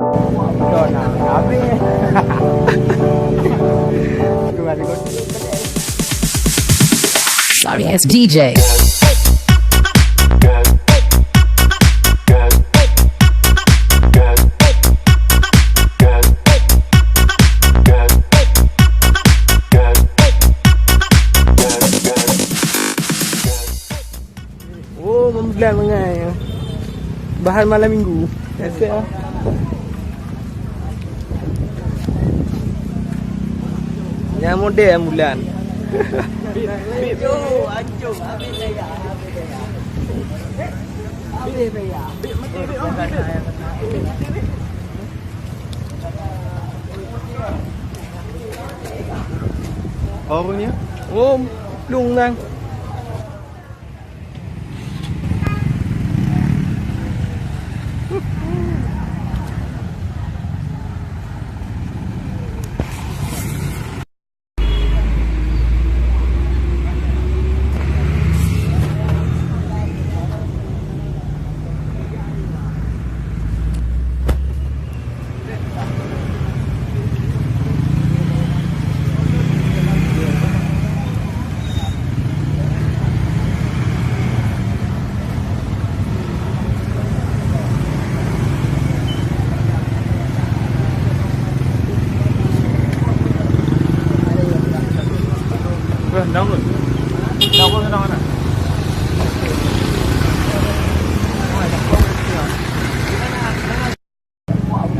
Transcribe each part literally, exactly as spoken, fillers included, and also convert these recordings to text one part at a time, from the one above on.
Udah nah, habis. Tuan, Sorry ass D J. Oh, membelah mengai. Bahan malam minggu. Biasa lah. Yang model bulan. Orangnya? Oh, lung kan.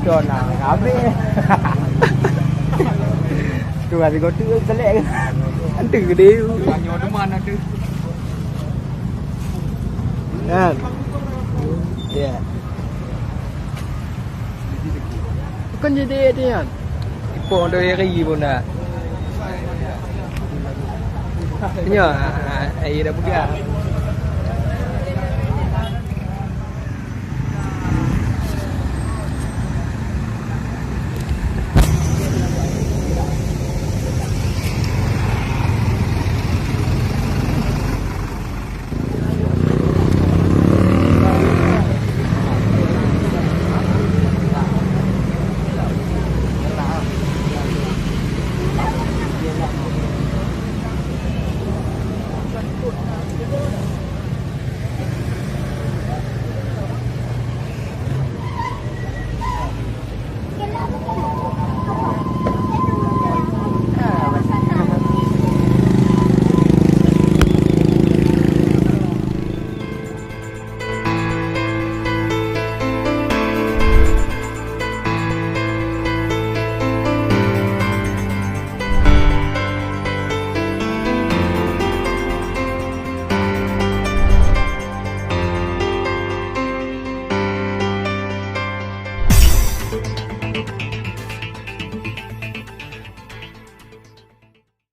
Udah nah, habis. Tu habis kau tu selek. Ada gede. Banyak teman ada. Kan? Ya. Bukan jadi dia kan? Ipok dari hari pun dah. Nya, air dah pegang.